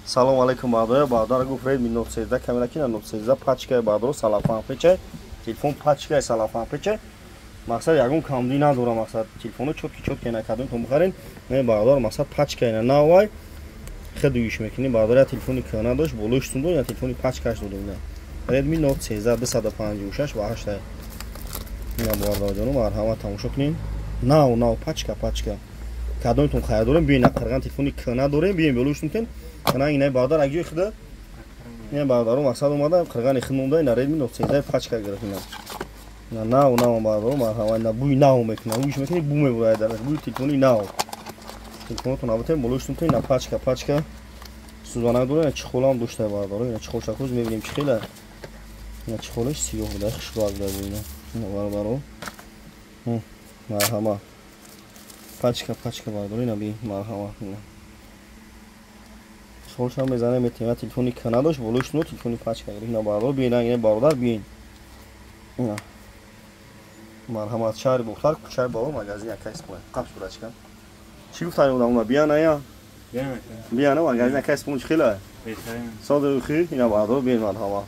Салом алейкум, бародаря. Бародар гуфт Redmi Note 13 камера ки на Note 13 пачкаи, бародаро, салафан печай. Телефон пачкаи, салафан печай. Мақсад, ягон камдӣ надора. Мақсад, телефоно чёткий, чёткий накардем, то бихарен. Не, бародар, мақсад, пачкаи на навай. Хеле дуиш мекунӣ, бародар, я телефони кӯҳна дошт, болои штун дод, я телефони пачкаш додем. На. Redmi Note 13 256 ва 8. Ина, бародарҷоно, марҳамат, тамошо кунед. Нав, нав, пачка, пачка. Кадомтон хайр дорем, биён, қирған телефони кӯҳна дорем, биён, болои штун кун. Ана ина, бародар, як ҷои худа. Ина, бародаро, мақсад, омада қирғани худ монда, ина Redmi Note 13 пачка гирифт ина. На, нав, нав, бародаро, марҳамат, ина бӯи нав мекунад. Бӯиш мекунӣ, бӯ мебурад дар бӯи телефони нав. Телефонотон абутем, болои штун кун, ина пачка, пачка. Сӯзанак дора, ина чехолам дошта, бародаро, ина чехолша хуз мебинем, чӣ хела. Ина чехолаш сиёҳ буда, хушбак буда ина. Ина, бародаро. Марҳамат. Пачка, пачка, бародаро, ина би, марҳамат, ина. Чехолшам мезанем, метем, телефони кана дошт, болои штуно телефони пачка гирифт. Ина, бародаро, биён, ина, бародар, биён. Ина. Марҳамат, шаҳри Бохтар, кӯчаи Баҳор, магазин Акай Исмоил. Қапш бурачка. Чӣ гуфтани одамона? Биён, ая? Биён, магазин Акай Исмоил чӣ хела? Содирухи, ина, бародаро, биён, марҳамат.